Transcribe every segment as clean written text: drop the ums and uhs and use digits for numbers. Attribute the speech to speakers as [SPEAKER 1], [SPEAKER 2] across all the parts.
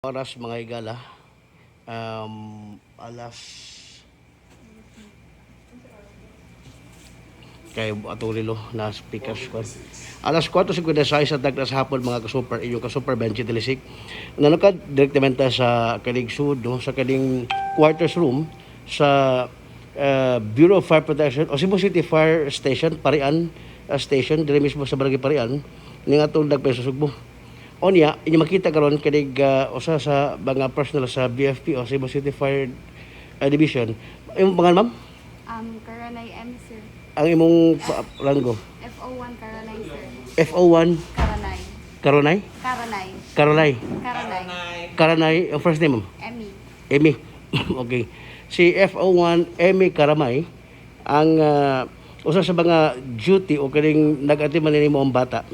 [SPEAKER 1] Oras, mga higala, alas kay atong relo na speakers ko, alas 4:56 sa dagdas hapon, mga kasuper. Inyong kasuper Benji Tilisik nanukad direktamente sa kaning sud, no, sa kaning quarters room sa Bureau of Fire Protection o Cebu City Fire Station Parian Station dire mismo sa Barangay Parian ning atong dagpay sa Sugbo. Onya, inyo makita karon kinig usa sa mga personnel sa BFP o Cebu City Fire Division. Imong pangalan, ma'am?
[SPEAKER 2] Karanay M, sir.
[SPEAKER 1] Ang imong ranggo?
[SPEAKER 2] FO1 Karanay, sir.
[SPEAKER 1] FO1?
[SPEAKER 2] Karanay.
[SPEAKER 1] Karonay?
[SPEAKER 2] Karanay.
[SPEAKER 1] Karonay.
[SPEAKER 2] Karanay.
[SPEAKER 1] Karanay, ang first name, ma'am?
[SPEAKER 2] Emmy.
[SPEAKER 1] Emmy. Okay. Si FO1 Emmy Karamay ang usa sa mga duty o kining nag-atiman nimo ang bata.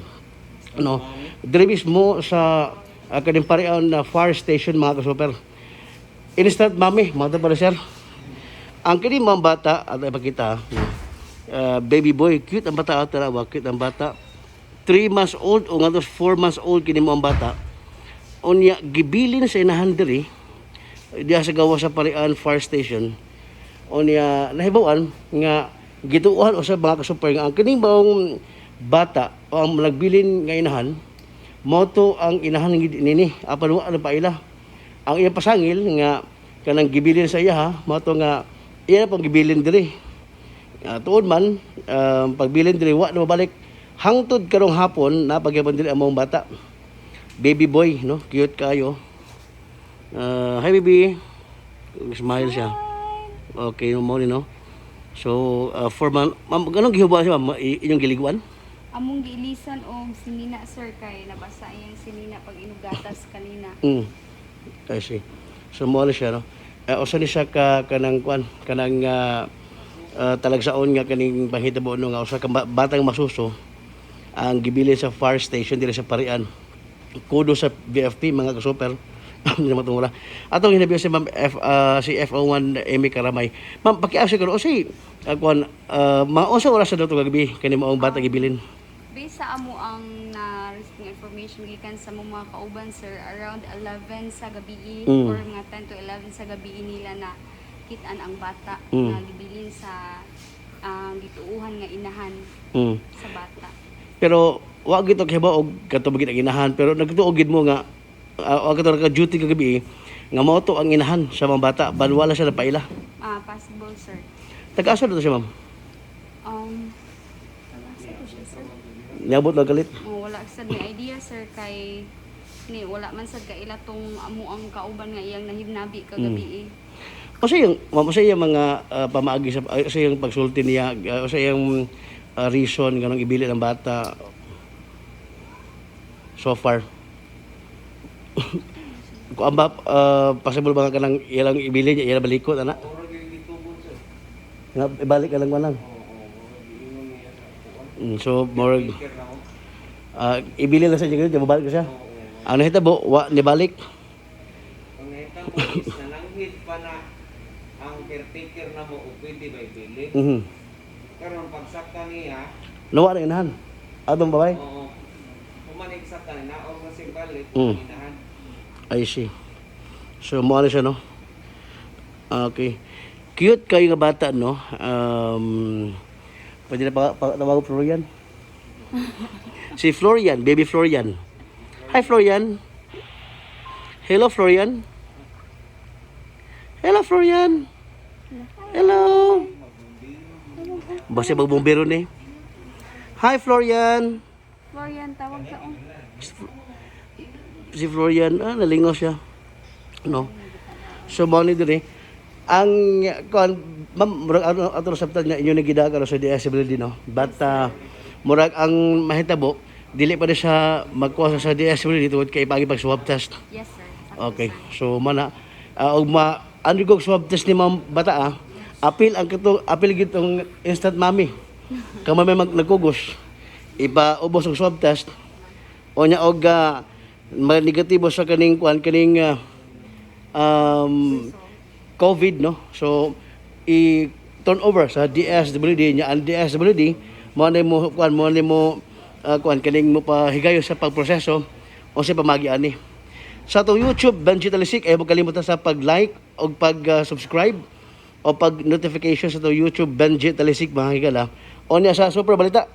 [SPEAKER 1] No. Diri mismo sa kaning Parian na fire station, mga kasuper. Instant mami, mga pala, sir. Ang kini mga bata at ipakita, no? Baby boy, cute ang bata, tara, cute ang bata. 3 months old o nga 4 months old kini mo ang bata. Unya gibilin sa inahan diri diha sa gawa sa Parian Fire Station. Unya nahibaw-an nga gituohan usa, mga kasuper, nga ang kining maong bata o ang nagbilin nga inahan mao to ang inahan nini apan wa na paila ang iyang pasangil nga kanang gibilin sa iya ha mao to nga iya pang gibilin diri. Tuod man pagbilin diri wa na mabalik hangtod karong hapon na pagyapon diri ang maong bata, baby boy, no? Cute kayo. Hi, baby. Smile siya. Okay, mo ni, no? So for man, ma'am, ganong gihuba siya, ma'am? Inyong giliguan?
[SPEAKER 2] Among giilisan og sinina, sir, kay nabasa iyang sinina pag inugatas kanina.
[SPEAKER 1] I see. So mo na siya, no? Usa ni siya ka kanang kuan, kanang talagsaon nga kaning panghitabo, no, nga usa ka batang masuso ang gibilin sa fire station diri sa Parian. Kudo sa BFP, mga kasuper. Hindi naman tumula. Atong hinabiyo si Ma'am F, si FO1 Amy Karamay. Ma'am, pakiasa ko, o si kuan, mga unsa oras sa dato kagabi kani maong bata gibilin?
[SPEAKER 2] Based sa amo ang na receiving information gikan sa among mga kauban, sir, around 11 sa gabi or mga 10 to 11 sa gabi nila na kitaan ang bata nga gibilin sa gituuhan nga inahan sa bata.
[SPEAKER 1] Pero wa gid to kibaw og kato gid ang inahan, pero nagtuo gid mo nga wa kato naka duty kagabi nga mao to ang inahan sa mga bata ban wala siya napaila?
[SPEAKER 2] Ah, possible, sir.
[SPEAKER 1] Taga-asa to siya, ma'am?
[SPEAKER 2] Taga-asa to siya, sir?
[SPEAKER 1] Niabot lang kalit.
[SPEAKER 2] Oh, wala sad may idea, sir, kay ni wala man sad kaila tong amo ang kauban nga iyang nahibnabi kagabi eh.
[SPEAKER 1] Usa yung ma'am, usa yung mga pamaagi sa usa yung pagsulti niya, usa yung reason nganong ibili ng bata so far? Kung ang ba, possible ba nga kanang ilang ibili niya, ilang balikot ana? Nga ibalik ka lang manang. So more ibili lang sa inyo, mabalik ko siya. Ang nahitabo, wa nibalik.
[SPEAKER 3] Ang nahitabo is nananghid pa na ang caretaker na mo o pwede ba ibili. Karon pagsakta niya,
[SPEAKER 1] Nawa na inahan. Atong babay.
[SPEAKER 3] Oo. Human eksakta niya, naog na si balik, inahan.
[SPEAKER 1] I see. So, mo ano siya, no? Okay. Cute kayo nga bata, no? Pwede na pa tawag Florian? Si Florian, baby Florian. Hi, Florian. Hello, Florian. Hello, Florian. Hello. Basta magbumbero ni. Hi, Florian.
[SPEAKER 2] Florian, tawag ka oh.
[SPEAKER 1] Si Florian, nalingaw siya. No. So mo ni dire ang kuan, ma'am, murag ano ato sabtan nga inyo ni gidaga sa DSWD, no? But murag ang mahitabo dili pa ni siya magkuha sa DSWD tungod kay ipagi pag swab test.
[SPEAKER 2] Yes, sir. Sakto,
[SPEAKER 1] Okay.
[SPEAKER 2] sir.
[SPEAKER 1] So mana og ma ano ko swab test ni ma'am bata apil ang kato apil gitong instant mami. Kamo may mag nagkugos. Ipa ubos og swab test. O nya og negatibo sa kaning kuan kaning COVID, no? So i turn over sa DSWD nya ang DSWD mo na mo kuan mo na mo kuan kaning mo pahigayo sa pagproseso o sa pamagi ani. Sa atong YouTube, Benji Talisik, ay huwag kalimutan sa pag-like o pag-subscribe o pag-notification sa atong YouTube, Benji Talisik, mga higala. O niya sa Super Balita.